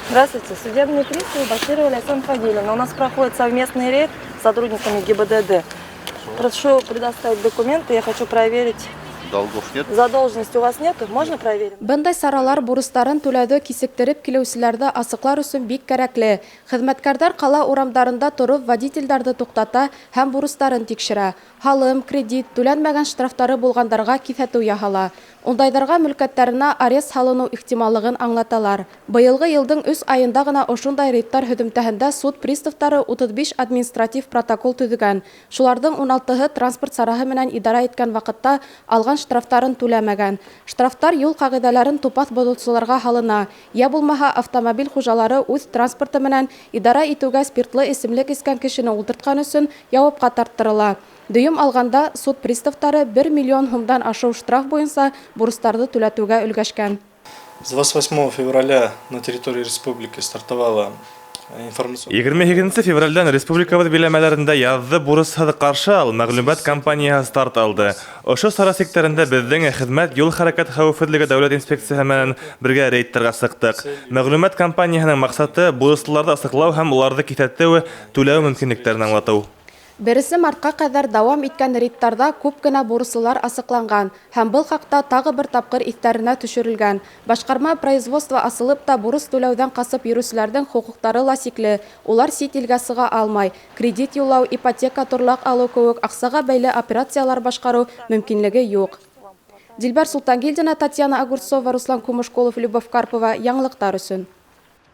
Здравствуйте, судебные приставы Баширова Ляйсан Фадилевна. У нас проходит совместный рейд с сотрудниками ГИБДД. Прошу предоставить документы, я хочу проверить. Долгов нет? Задолженности у вас нету? Можно проверим? Бындай саралар бурыстарын түләүҙе кисектереп килеүселәрҙе асыҡлар өсөн бик кәрәкле. Хеҙмәткәрҙәр ҡала урамдарында тороп водителдәрҙе туҡтата һәм бурыстарын тикшерә. Һалым, кредит, түләнмәгән штрафтары булғандарға киҫәтеү яһала. Ундайҙарға мөлкәттәренә арест һалыныу ихтималлығын аңлаталар. Быйылғы йылдың 3 айында ғына ошондай рейдтар һөҙөмтәһендә суд приставтары 35 административ протокол төҙөгән. Шуларҙың 16-һы транспорт сараһы менән идара иткән ваҡытта алған штрафтарын түләмәгән. Штрафтар юл ҡағиҙәләрен тупаҫ боҙоусыларға һалына. Йә булмаһа, автомобиль хужалары үҙ транспорты менән идара итеүгә спиртлы эсемлек эскән кешене ултыртҡан өсөн яуапҡа тарттырыла. Дөйөм алғанда, суд приставтары 1 миллион һумдан ашыу штраф буйынса бурыстарҙы түләтеүгә өлгәшкән. С 28 февраля на территории республики стартовала информационная 28 февралдән республикабыҙ биләмәләрендә «Яҙҙы бурысһыҙ ҡаршы ал» мәғлүмәт кампанияһы старт алды. Ошо сара сиктәрендә беҙҙең хеҙмәт юл хәрәкәт хәүефһеҙлеге дәүләт инспекцияһы менән бергә рейдтарға сыҡтыҡ. Мәғлүмәт кампанияһының маҡсаты бурыслыларҙы асыҡлау һәм уларҙы киҫәтеү, түләү мөмкинлектәрен аңлатыу. 1 мартҡа ҡәҙәр дауам иткән рейдтарҙа күп кенә бурыслылар асыҡланған һәм был хаҡта тағы бер тапҡыр иҫтәренә төшөрөлгән. Башҡарма производство асылып та бурыс түләүҙән ҡасып йөрөүселәрҙең хоҡуҡтары ла сикле. Улар сит илгә сыға алмай. Кредит юллау, ипотека, торлаҡ алыу кеүек аҡсаға бәйле операциялар башҡарыу мөмкинлеге юҡ. Дилбәр Султангилдина, Татьяна Огурцова, Руслан Кумышколов, Любовь Карпова. Яңылыҡтар өсөн.